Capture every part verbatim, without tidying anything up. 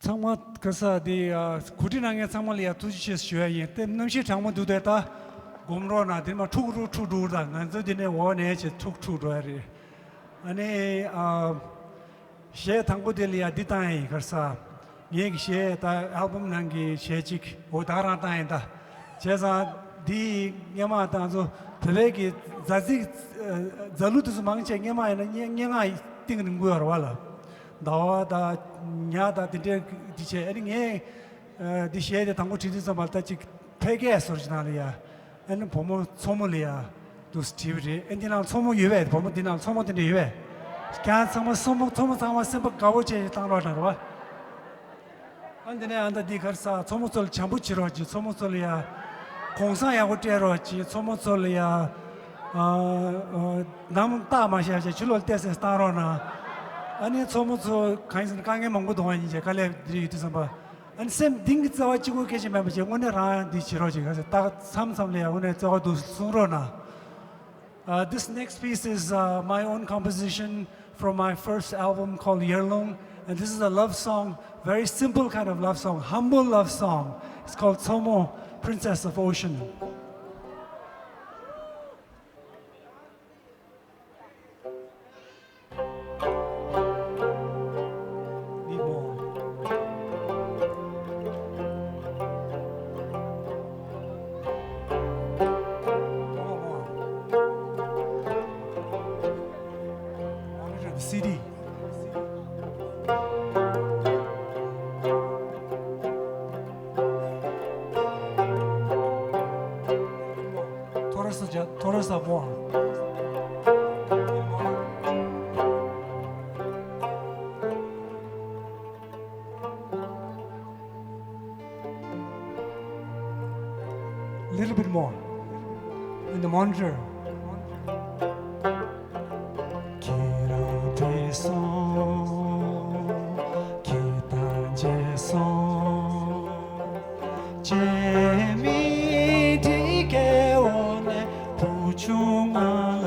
ཚང་མ་ག་ས་དེ་ཨ་གོ་སྒྲིག་གནང་མཁན་ཚང་མ་ལ་ཡང་ཐུགས་རྗེ་ཆེ་ཞུ་ཡ་ཡིན། དེ་གནམ་གཤིས་གྲང་མོ་འདུག་དེ་ད་སྒོམ་རོགས་གནང་། དེ་མ་འཁྲུག་འཁྲུག་འཁྲུག་འགྲོ་ད་ང་ཚོ་དེ་ནས་འོག་ནས་ཆེ་འཁྲུག་འཁྲུག་འགྲོ་ཡ་རེད། ཨ་ནི་ཨ་གཞས་དང་པོ་དེ་ལ་ཡ་འདི་བཏང་ཡ་ཡིན། ག་ས་ངའི་གི་གཞས་ད་ཨལ་བམ་ནང་གི་གཞས་གཅིག་འོ་ད་ག་རང་བཏང་ཡིན་ད། བྱས་ཙང་འདི་སྔས་མ་ད་ང་ཚོ་བོད་པའི་གི་མཛའ་བརྩེ་མཛའ་གླུ་དེ་ཚོ་མང་ཆེ་སྔས་མ་ཡིན་ན་སྙན་སྙན་ངག་གཏིང་ནས་འགུལ་ཡོད་རེད་བ་ལ། ཟླ་བ་དང་ཉ་དང་དེ་འདྲའི་འདི་བྱས། ཨ་ནི་ངས་ཨ་འདི་གཞས་དེ་དང་པོ་བྲིས་དུས་ཙམ་པ་ལ་ད་ཅིག་ཕལ་སྐད་བཟོ་ཅིག་ནང་ལ་ཡ། ཨ་ནི་བུ་མོ་མཚོ་མོ་ལ་ཡ་འདུག་སེ་བྲིས་པ་རེད། ཨ་འདི་ནང་མཚོ་མོ་ཡོད་པས། བུ་མོ་འདི་ནང་མཚོ་མོ་དེ་འདྲ་ཡོད་པས། ཁྱེད་ཚང་མ་མཚོ་མོ་མཚོ་མོ་ཚང་མ་སེམས་པ་དགའ་བོ་བྱས་བཏང་རོགས་གནང་རོགས། ཨ་འདི་ནས་ཨ་ད་འདི་ག་རེ་ཟ། མཚོ་མོ་ཚོ་ལ་བྱམས་པོ་བྱེད་རོགས་གྱིས། མཚོ་མོ་ཚོ་ལ་ཡ་གུང་སེང་ཡག་པོ་སྤྲད་རོགས་གྱིས། མཚོ་མོ་ཚོ་ལ་ཡ་ཨ་ཨ་ནམ་རྟགས་མ་བཞག་བྱས་ཕྱི་ལོགས་ལ་བལྟས་ཚེ་བཏང་རོགས་གནང་། ཨ་ནི་མཚོ་མོ་ཚོ་གང་ཡིན་ཟེར་ན་དཀའ་ངལ་མང་པོ་འདུག་བ་ཡིན་བྱས་དཀའ་ལས་འདི་ཡོད་དུས་ཙམ་པ། ཨ་ནི་སེམས་གཏིང་གི་བརྩེ་བ་གཅིག་པོ་སྐད་ཆ་མེད་པ་བྱས་དངོས་གནས་རང་འདི་བྱེད་རོགས་གྱིས། ག་ཚོད་ད་མཚམས་མཚམས་ལ་ཡ་དངོས་གནས་བརྩེ་བ་འདུག་གསུང་རོགས་གནང་། Uh, this next piece is uh, my own composition from my first album called Yerlong. And this is a love song, very simple kind of love song, humble love song. It's called Tsomo, Princess of Ocean. Need more. Come on, more. Monitor the C D. थोड़ा सा जा, थोड़ा सा more. Little bit more. In the monitor. ཁྱེད་རང་བྲོས་སོང་། ཁྱེད་དང་མཇལ་སོང་། བྱེད་མེད་དྲི་གའི་འོག་ནས་བུ་ཆུང་ང་ལ་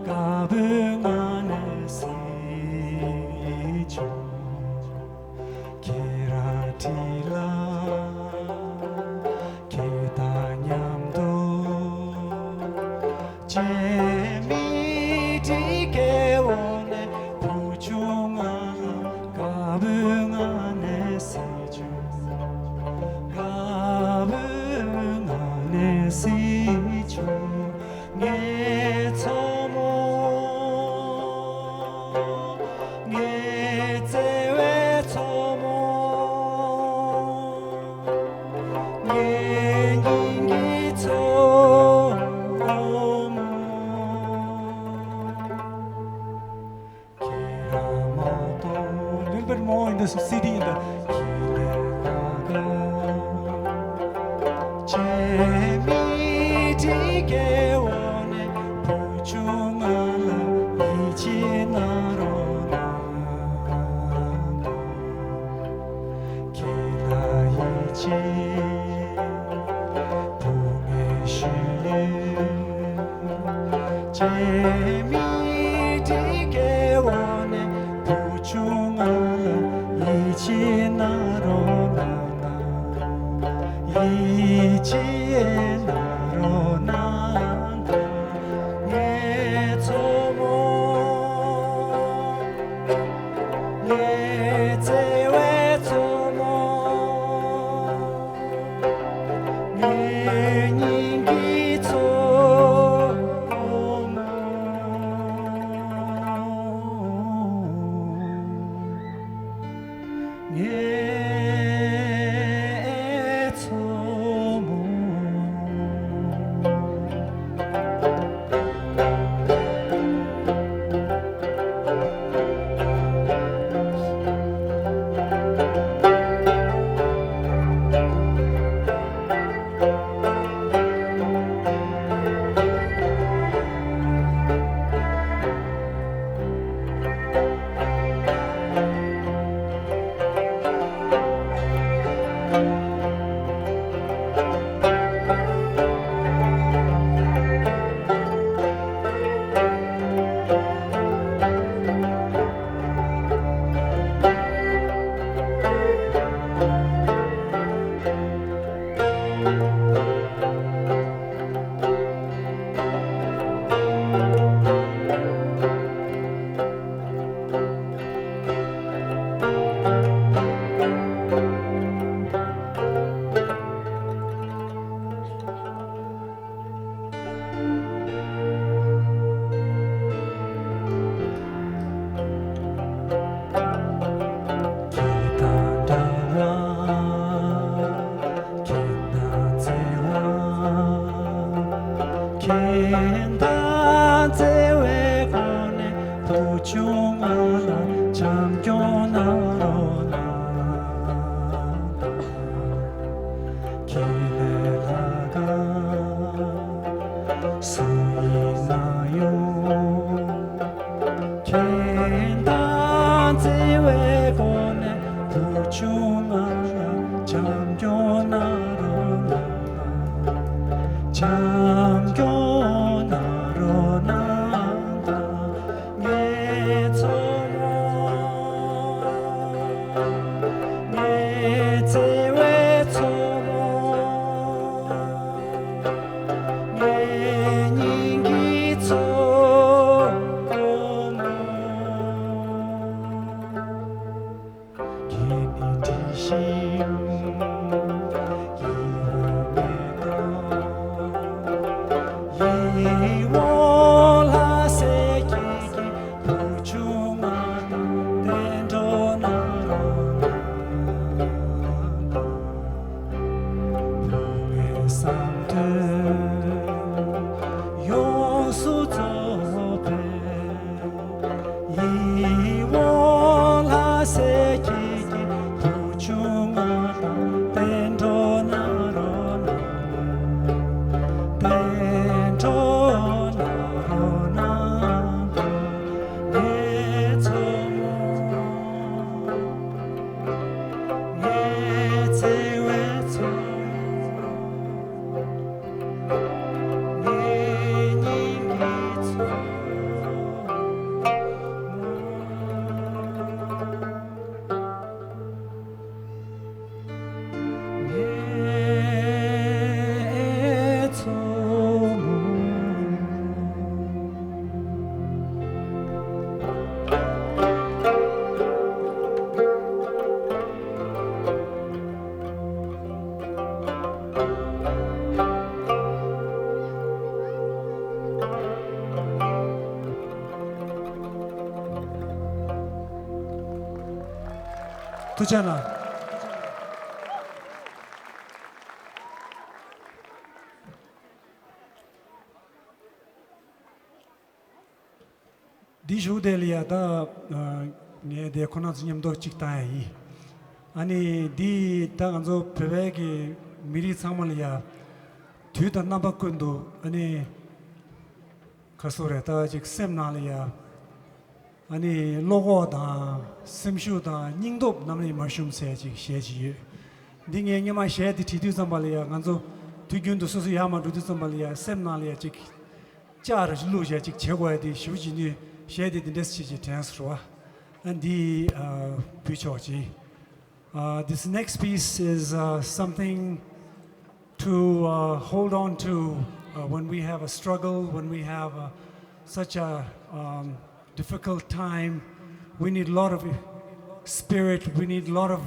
དགའ་པོའི་ངང་ནས་གཟིགས་བྱུང་། ཁྱེད་རང་འཁྲིས་ལ་ཁྱེད་དང་མཉམ་དུ། བྱེད་མེད་དྲི་གའི་འོག་ནས་བུ་ཆུང་ང་ལ་དགའ་པོའི་ངང་ནས་གཟིགས་བྱུང་། དགའ་པོའི་ངང་ནས་གཟིགས་བྱུང་། ངའི་མཚོ་མོ། ངའི་བརྩེ་བའི་མཚོ་མོ། ངའི་སྙིང་གི་མཚོ་མོ། ཁྱེད་རང་མ་གཏོགས། Little bit more in the C D, in the. ཁྱེད་ལས་ལྷག་པའི་བྱེད་མེད་དྲི་གའི་འོག་ནས་བུ་ཆུང་ང་ལ་ཡིད་ཆེས་གནང་རོགས་གནང་། ཁྱེད་ལ་ཡིད་ཆེས་བུ་ངའི་ཤུལ་ལུས། བྱེད་མེད་དྲི་གའི་འོག་ནས་བུ་ཆུང་ང་ལ་ཡིད་ཆེས་གནང་རོགས་གནང་། ཡིད་ཆེས་གནང་རོགས་གནང་། ངའི་མཚོ་མོ། ངའི་བརྩེ་བའི་མཚོ་མོ། ངའི་སྙིང་གི་མཚོ་མོ། ངའི་མཚོ་མོ། བུ་ཆུང་ང་ལ་བྱམས་སྐྱོང་གནང་རོགས་གནང་། ཁྱེད་ལས་ལྷག་ག་སུ་ཡིན་ན་ཡང་། ཁྱེད་དང་བརྩེ་བའི་སྒོ་ནས་བུ་ཆུང་ང་ལ་བྱམས་སྐྱོང་གནང་རོགས་གནང་། བྱམས་སྐྱོང་གནང་རོགས་གནང་། ངའི་མཚོ་མོ། ངའི་བརྩེ་བའི་མཚོ་མོ། ངའི་སྙིང་གི་མཚོ་མོ། ཁྱེད་ནི་དྲི་ཞིམ་ཡིད་འོང་མེ་ཏོག་ཡིད་འོང་ལྷ་སའི་ཁྱེད་ཀྱི་བུ་ཆུང་ང་དང་བསྟན་འགྲོ་གནང་རོགས་གནང་། བུ་ངའི་བསམ་དོན་ཡོངས་སུ་རྫོགས་པའི། ཡིད་འོང་ལྷ་སའི་ཁྱེད་ཀྱི་བུ་ཆུང་ང་དང་བསྟན་འགྲོ་གནང་རོགས་གནང་། བསྟན་འགྲོ་གནང་རོགས་གནང་། ངའི་མཚོ་མོ། ངའི་བརྩེ་བའི་མཚོ་མོ། ངའི་སྙིང་གི་མཚོ་མོ། ངའི་མཚོ་མོ། ཐུགས་རྗེ་གནང་། འདི་གཞུག་དེ་ལ་ཡ་ད་ཨ་ངས་དེ་ཁོ་ན་ཚོ་མཉམ་དུ་གཅིག་བཏང་ཡ་ཡིན། ཨ་ནི་འདི་ད་ང་ཚོ་བོད་པའི་གི་མི་རིགས་ཚང་མ་ལ་ཡ་དུས་དང་རྣམ་པ་ཀུན་ཏུ་ཨ་ནི་ག་སོ་རེད། ད་ཅིག་སེམས་ནང་ལ་ཡ་ཨ་ནི་བློ་ཁོག་དང་སེམས་ཤུགས་དང་སྙིང་སྟོབས་ནམ་ཡང་མ་ཞུམ་ཟེར་ཅིག་གཞས་ཅིག་ཡོད། འདི་ངས་སྔོན་མ་གཞས་འདི་བྲིས་དུས་ཙམ་པ་ལ་ཡ་ང་ཚོ་དུས་རྒྱུན་དུ་སོ་སོ་ཡར་མར་འགྲོ་དུས་ཙམ་པ་ལ་ཡ་སེམས་ནང་ལ་ཡ་ཅིག་ལྕགས་རེ་ཞིག་བླུགས་བྱས་ཅིག་བྱེད་དགོས་ཡ་དེ་ཞེ་པོ་ཅིག་ནུས། གཞས་དེ་དེ་འདྲས་ཅིག་ཅིག་དྲན་སོང་བ། ཨ་འདི་ཨ་འབུལ་ཆོག་ཅིག་ཨ། This next piece is uh, something to uh, hold on to uh, when we have a struggle, when we have uh, such a um, difficult time. We need a lot of spirit, we need a lot of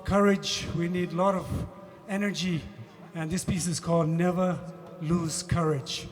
courage, we need a lot of energy. And this piece is called Never Lose Courage.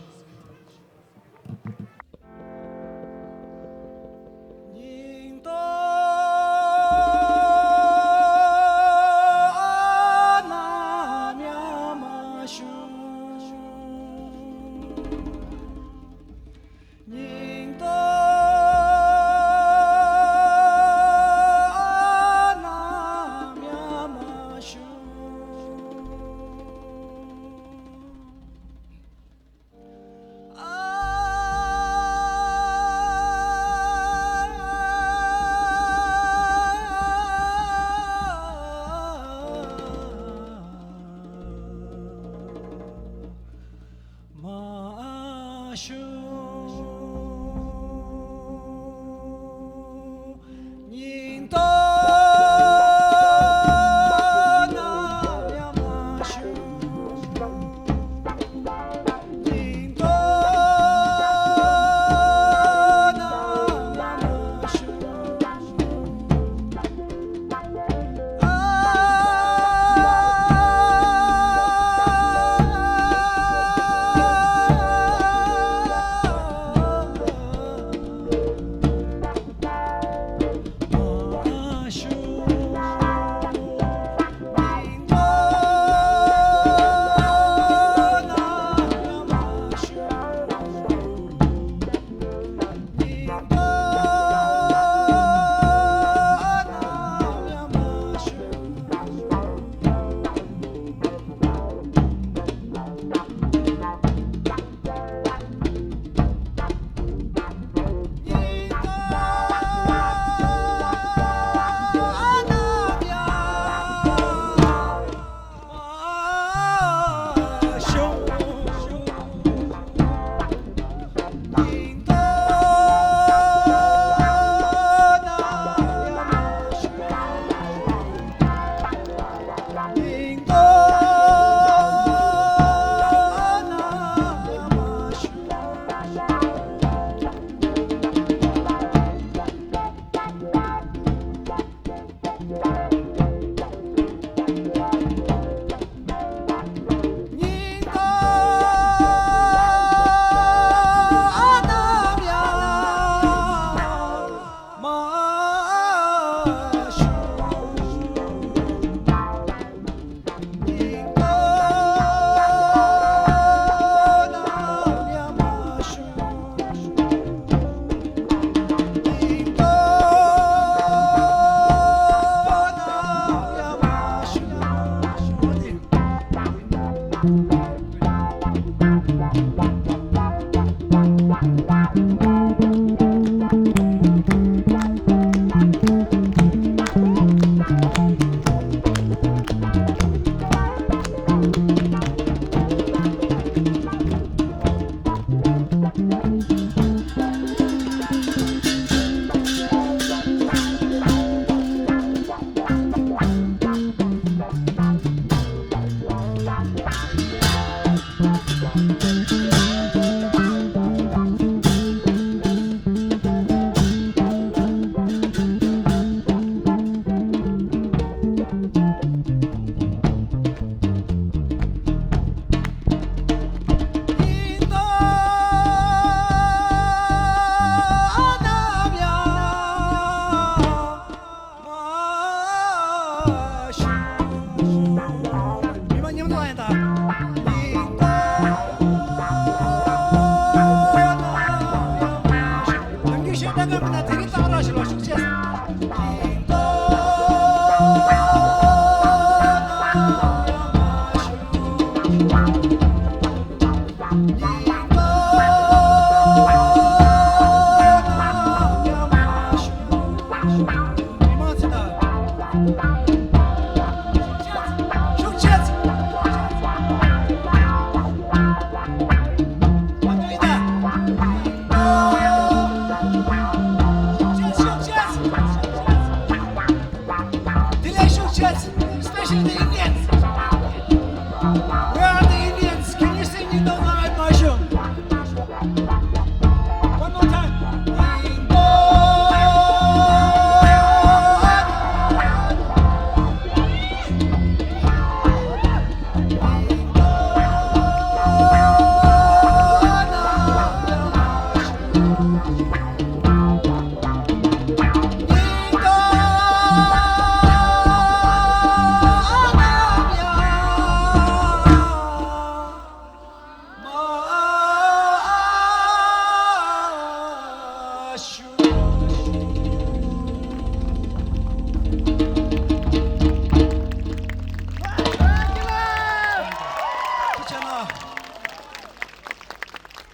ལྟ་ག་མིན་ན་དེ་རིང་ཏག་ར་ཞིག་ལ་ཤུགས་ཆེ། མི་མང་ཚོ་དང་། ཤུགས་ཆེ། ཤུགས་ཆེ། དེ་ལས་ཤུགས་ཆེ། Especially the Indians. Where are the Indians? Can you sing Ningdo Ngarnga Mashung? One more time.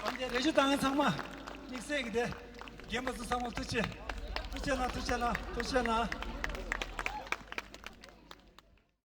ཨ་འདི་རེ་ཞུ་བཏང་མཁན་ཚང་མ་དམིགས་བསལ་གྱི་དེ། རྒན་པ་ཚོ་ཚང་མ་ཐུགས་རྗེ་ཆེ། ཐུགས་རྗེ་གནང་། ཐུགས་རྗེ་གནང་། ཐུགས་རྗེ་གནང་།